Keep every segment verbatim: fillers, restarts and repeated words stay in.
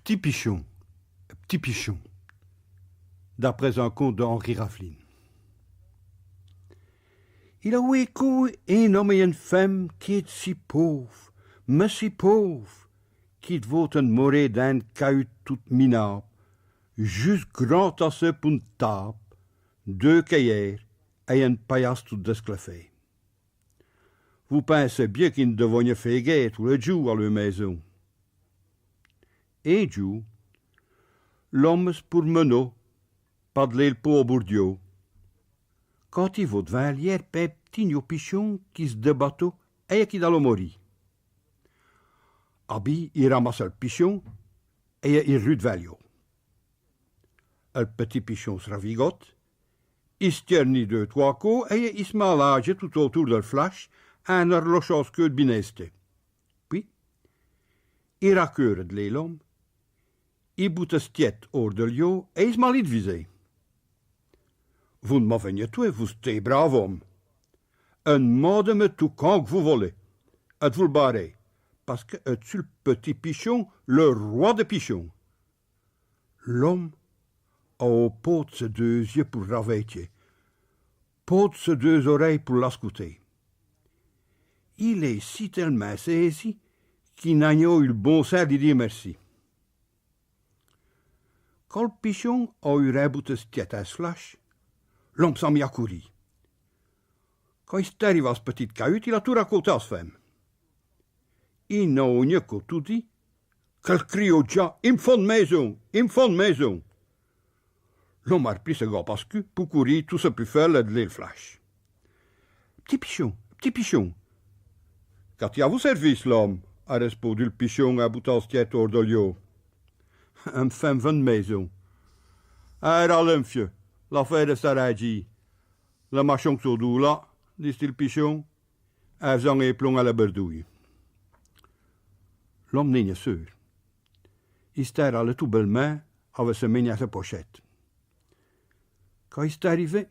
P'tit Pichon, P'tit Pichon, d'après un conte d'Henri Rafflin. Il avot écou un homme et eune femme qui étottent si pauvres, mais si pauvres, qu'i d'vottent d'meurer dins eune cahute toute minable, jusse grand assez pou eune tabe, deux cuillères et eune paillasse toute desclafée. Vous pinsez bien qu'i n'dévognottent faire guerre tous les jours à leu maison. Un jour, l'homme s'pourmenot par d'là l'pont à Bourdieu, quand i vot d'vant l'ier un p'tit niau pichon qui s'débattot et qui dallot mourir. Abis i ramasse l'pichon et i r'rue d'vant l'ieu. L'p'tit pichon s'ravigote, i s'tiernit deux, trois côps et i s'met à lager tout autour de l'flache, in arlochant s'queue d'binester. Pis, i raqueurt d'là l'homme, i boute s'tiête hors de l'ieu et i s'met à l'viser. Vous n'm'avez nin tué, vous, ch'ti brave homme. Demandez-me tout quant qu'vous volez, et j'vous l'barre, parce que j'sus l'p'tit pichon, l'roi des pichons. L'homme avot pon d'ses deux yeux pou l'rawaiter, pon d'ses deux oreilles pou l'ascouter. Il est si tell'mint saisi qu'i n'a nin eu l'bon sens d'li dire merci. Quand l'pichon a eu rimbouté s'tiête à s'flache, l'homme s'a mis à courir. Quand i s'est arrivé à s'petite cahute, il a tout raconté à s'femme. I n'a nin qu'à tout dire, qu'elle criot déjà : « I m'faut eune maison, i m'faut eune maison. » L'homme a r'pris ses gants pas'cul pou courir tout ses pus faibles d'là l'flache. « P'tit pichon, p'tit pichon. » « Qu'a-t-i à vo service, l'homme ? » a répondu l'pichon in boutant s'tiête hors de l'ieu. « I m'faut eune maison. » « Aralé, m'fieu, l'affaire est arrangée. L'machon qu'sot dehors là, dit-i l'pichon, in f'chant un plomb à l'berdouille. » L'homme n'in est sûr. I s'est aralé tout bell'mint avec ses mains dins ses pochettes. Quand i s'est arrivé,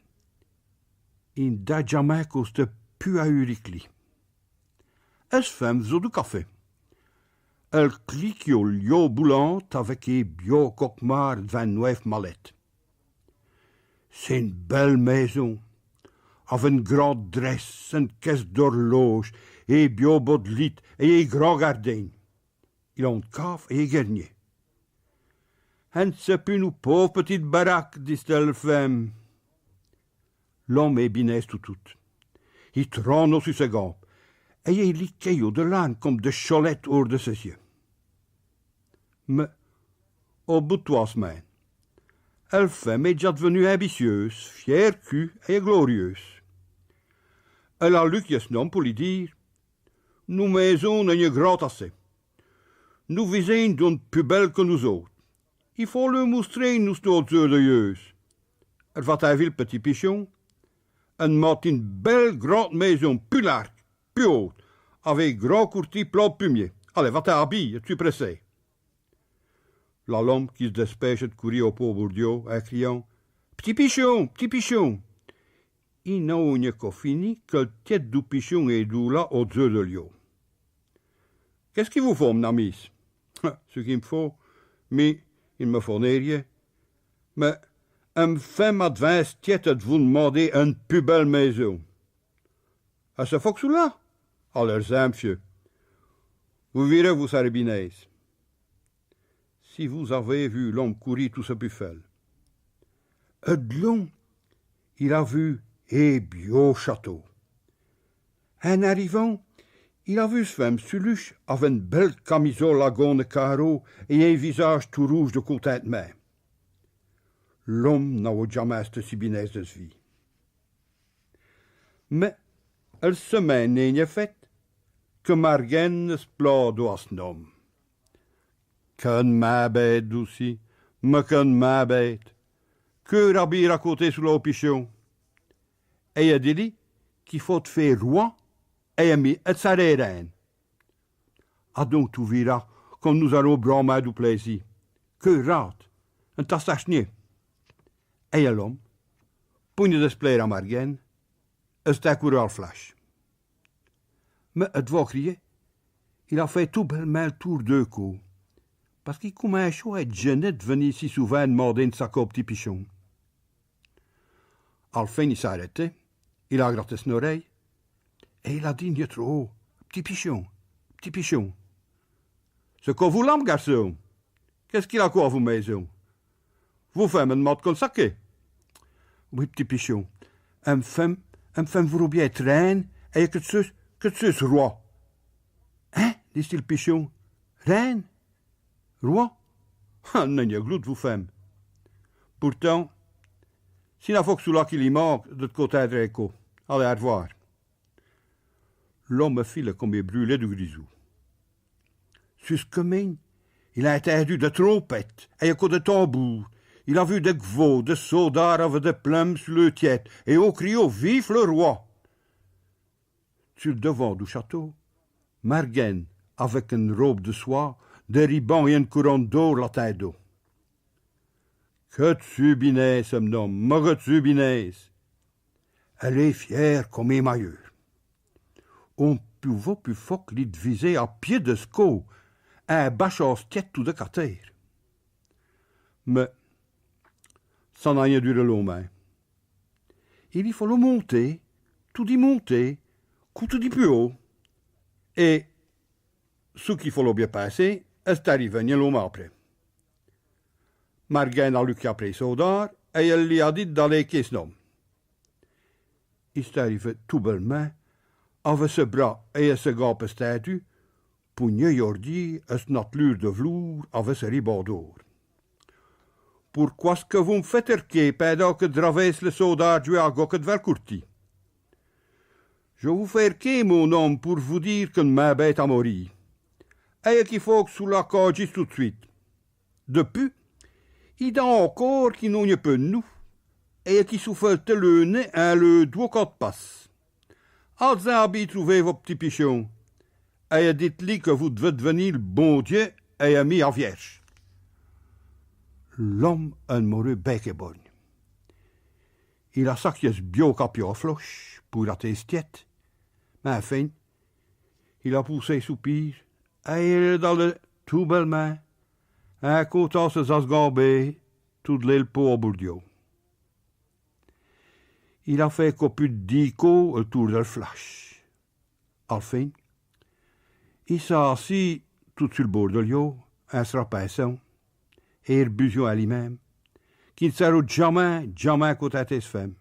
i n'a jamais costé pus à eu rique lit. S'femme faisot du café. Elle cliquiot l'ieu boulante avec un biau cauchemar d'vant eune neuve mallette. « Ch'est eune belle maison, avec eune grande dresse, eune caisse d'horloge, un biau bas d'lit et un grand gardin. Il a eune cave et un guernier. » « Ch'est pus qu'eune pauve petite baraque, dit-i à l'femme. » L'homme i binait tout, tout. I trônot su ses gambes, et i liquiot des larmes comme des cholettes hors de ses yeux. Mais, au bout d'tros semaines, l'femme est déjà devenue ambitieuse, fière cul et glorieuse. Elle a luquié s'nhomme pou li dire : « Nos maisons n'in est grand assez. Nos visins n'ont pus belle que nous autes. I faut leu moustrer nos, nos yeux de yeuxses. » Arvatez vite, p'tit pichon, et m'faites eune belle grande maison, pus large, pus haute, avec grand courtis plein d'pumiers. Allez, va-t'in, habille, j'sus pressé. Là l'homme qui s'despêche d'courir au pont à Bourdieu, in criant : « P'tit pichon, p'tit pichon ! » I n'a nin qu'à fini que l'tiête du pichon est dehors là au-d'zeux de l'ieu. « Qu'est-ce qu'i vous faut, m'n ami ? » « Ch'qu'i m'faut, mi, i n'me faut nin rien. Mais, i m'faut eune tiête ed vous d'mander eune pus belle maison. » « Ch'est fauque choula ? » « Allez-en, m'fieu. Vous virez, vous sarez binait. » Si vous avez vu l'homme courir tout ses pus faibles. Ed loin, il a vu un biau château. In arrivant, il a vu s'femme su l'huche avec eune belle camisole à gaunes carreaux et un visage tout rouge de contentemint. L'homme n'avot jamais été si binait de s'vie. Mais, el semaine n'in est faite que Margaine s'plaindot à s'nhomme. « Qu'in m'imbête, douci, mais qu'in m'imbête. Que rabire à côté su l'pichon. » Et i dit-li qu'i faut faire roi et mi et sa reine. « Adon, te viras comme nous arons branmint du plaisi. Que rate, in t'assach'nier. » Et l'homme, pou nin displaire à Margaine, est accouru à l'flache. Mais, ed vos crier, il a fait tout bell'mint l'tour deux côps. Parce qu'i comminchot à ête gêné d'venir si souvint d'minder eune saqua au p'tit pichon. Alfin, i s'a arrêté, il a gratté s'n oreille, et il a dit, mieux trop haut : « P'tit pichon, p'tit pichon. Ch'est quo vos lames, garchon ? Qu'est-ce qu'il a quo à vo maison ? Vo femme n'mande qu'eune saquée. » « Oui, p'tit pichon. Em' femme, em' femme vourot bien ête reine, et que d'susse, que d'susse roi. » « Hein ? » dit-i, l' pichon. « Reine ? Roi ? Ah, n'in a glou d' vo femme. Pourtant, ch'est eune affaire que ch'est là qu'i li manque, de côté dré co. Allez, à r'voir. » L'homme a filé comme brûlé du grisou. Su s' quemin, il a intindu des trompettes et des cops de tambour. Il a vu des gvauds, des saudards avec des plumes su leu tiête, et on criot : « Vive le roi ! » Su l' devant du château, Margaine, avec eune robe de soie, des ribans et eune couronne d'or l'attindot. Que d'subinesses, em' homme, mais que d'subinesses ! Elle est fière comme un maillot. On pouvot pus fort que li d'viser à pied de s' co, in bachant s' tiête tout de quate aires. Mais cha n'a rien duré longmint. Il li fallot monter, toudis monter, cou toudis pus haut. Et chou qu'i fallot bien pinser, est arrivé nin longmint après. Margaine a luqué après l' saudard, et elle li a dit d'aller quer s'n homme. I est arrivé tout bêlemint, avec ses bras et ses gambes estindus, poignée ordis à s'n atelure de velours avec ses ribans d'or. « Pourquoi est-ce que vous m' faites erquer pindant que draverse les saudards d'jouer à goque devant l' courtille ? » « Je vous fais erquer, mon homme, pour vous dire que n'm'embêtez à maurir. Et qu'i faut que ch'là candje tout d' suite. De pus, i d'in a incore qui n'ont nin peur d' nous, et qui s'fouettent leu nez in leu dos quand i passent. Allez-in à trouver vo p'tit pichon, et dites-li que vous d'vez d'venir l' bon Dieu et mi la Vierge. » L'homme a d'meuré bec et borgne. Il a saqué s' biau capiau à floches pour gratter s' tiête, mais enfin, il a poussé un soupir, et il est allé tout bêlemint, in comptant ses asgambes, tout d'lé l' pau à Bourdieu. Il a fait co pus d' dix cops l' tour del flache. Enfin, i s'a assis tout su l' bord de l'iau, in s' rapinsant, et in busiant à li-même, qu'i n'sarot jamais, jamais contenter s' femme.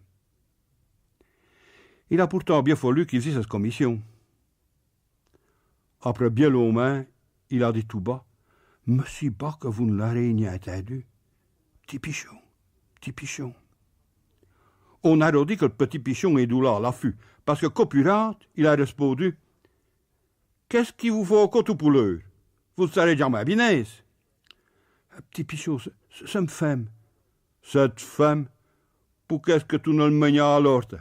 Il a pourtant bien fallu qu'i fît s' commission. Après bien longmint, il a dit tout bas : « Mais ch'est bas que vous n'l'arez nin intindu. P'tit pichon, p'tit pichon. » On arot dit que l' p'tit pichon étot là à l'affût, parce que co pus rade, il a répondu : « Qu'est-ce qu'i vous faut co tout pou l'heure ? Vous n'sarez jamais binesses. » « P'tit pichon, ch'est, ch'est, ch'est m' femme. » « Ch'est t' femme ? Pou qu'est-ce que te n'el mènes nin à l'horte ?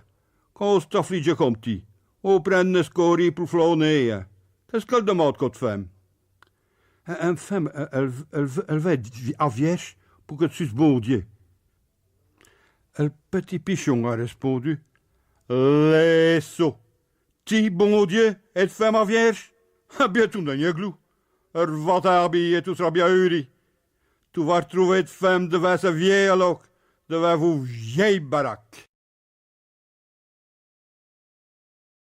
Quand on s'est affligé comme ti, on prind nin s' cor pou flâner, hein. Qu'est-ce qu'elle demande, co t' femme ? » « Em' femme, elle, elle, elle, elle veut ête vi-, à vierge pou que t' susses bon Dieu. » El p'tit pichon a répondu : « Lé sot ! Ti bon Dieu, et t' femme à vierge ? Ah bien, te n'in a glou. Arva-t'in habiller, te s'ras bien huri. Te vas r'trouver t' femme devant s' vielle loque, devant vo vielle baraque. »